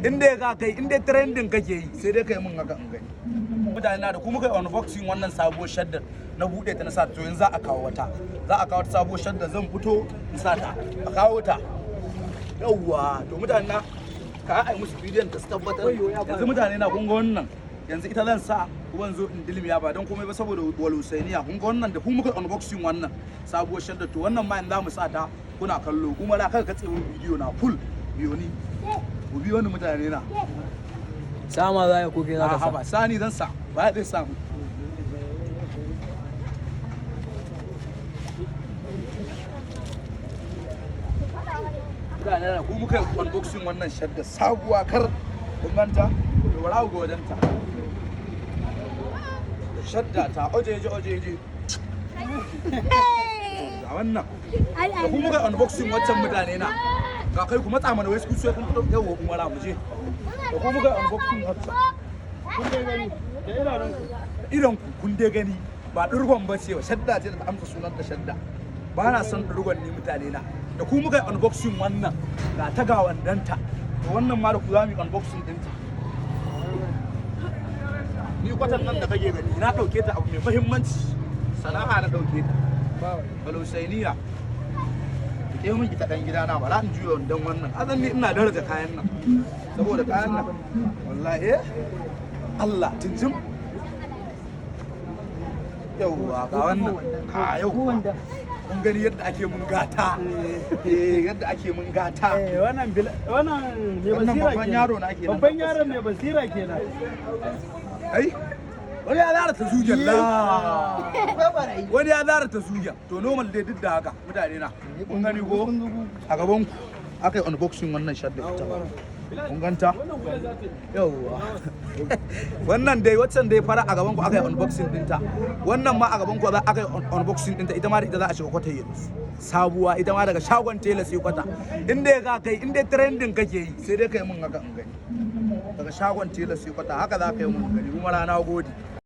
Inda ka kai, inda trending kake yi, sai dai kai mun haka in gani. Mutane na, da ku muka yi unboxing wannan sabuwar shaddar, na buɗe ta na sa. To yanzu za a kawo wata, za a kawo wata sabuwar shaddar, zan fito in sa ta. A kawo ta. Yawwa, to mutane na, ka ai musu bidiyon ta su tabbatar. Yanzu mutane na, kun ga wannan, yanzu ita zan sa kuma zo in dilmiya, ba don komai ba saboda wal Husainiya. Kun ga wannan, da ku muka unboxing wannan sabuwar shaddar. To wannan ma yanzu za mu sa ta, kuna kallo. Kuma da kada ka tsewo bidiyo na full, biyo ni, ku biyo ni, mutane na. Sama za ya koke za ka a sa. Haba, sani zan sa ba zai samu. Mutane na, ku muka yi unboxing wannan shadda sabuwa kar. Kun ganta? To bara ku ga wajenta. Shadda ta ojeje ojeje. Ga wannan, da ku muka yi unboxing waccan, mutane na. Ga kai, ku matsa mana, wai ku sai kun fito. Yau umara mu je. Da ku muka yi unboxing waccan. Kun dai gani da idanunku. Idan ku kun dai gani, ba ɗurgon ba ce ba, shadda ce da ta amsa sunan ta shadda. Ba na son ɗurgon ne, mutane na. Da ku muka yi unboxing wannan, ga ta ga wandanta. To wannan ma da ku za mu yi unboxing ɗinta. Ni kwatan nan da kake gani, na ɗauke ta abu mai muhimmanci, sana'a na ɗauke ta. Balusainiya, ki min ki ta ɗan gida na, bara in juya wandon wannan azan. Ni ina daraja kayan nan, saboda kayan nan wallahi Allah tinjim. Yauwa, ga wannan a yau, kun gani yadda ake mun gata, eh, yadda ake mun gata. Eh, wannan wannan mai Wannan basira babban kenan. yaro na kenan. Babban yaron mai basira kenan. Ai wani ya zara ta zugen la, wani ya zara ta zugen. To normal dai, duk da haka mutane na, kun gani ko a gaban ku aka yi unboxing wannan shadda, ita ba kun ganta. Yauwa, wannan dai, waccan dai fara, a gaban ku aka yi unboxing dinta. Wannan ma a gaban ku za aka yi unboxing dinta. Ita ma da ita za a shiga kwata yanzu, sabuwa ita ma, daga shagon tela sai kwata. Inda ka kai, inda trending kake yi, sai dai kai mun haka in gani. Daga shagon tela sai kwata, haka za ka yi mun gani. Kuma rana gode.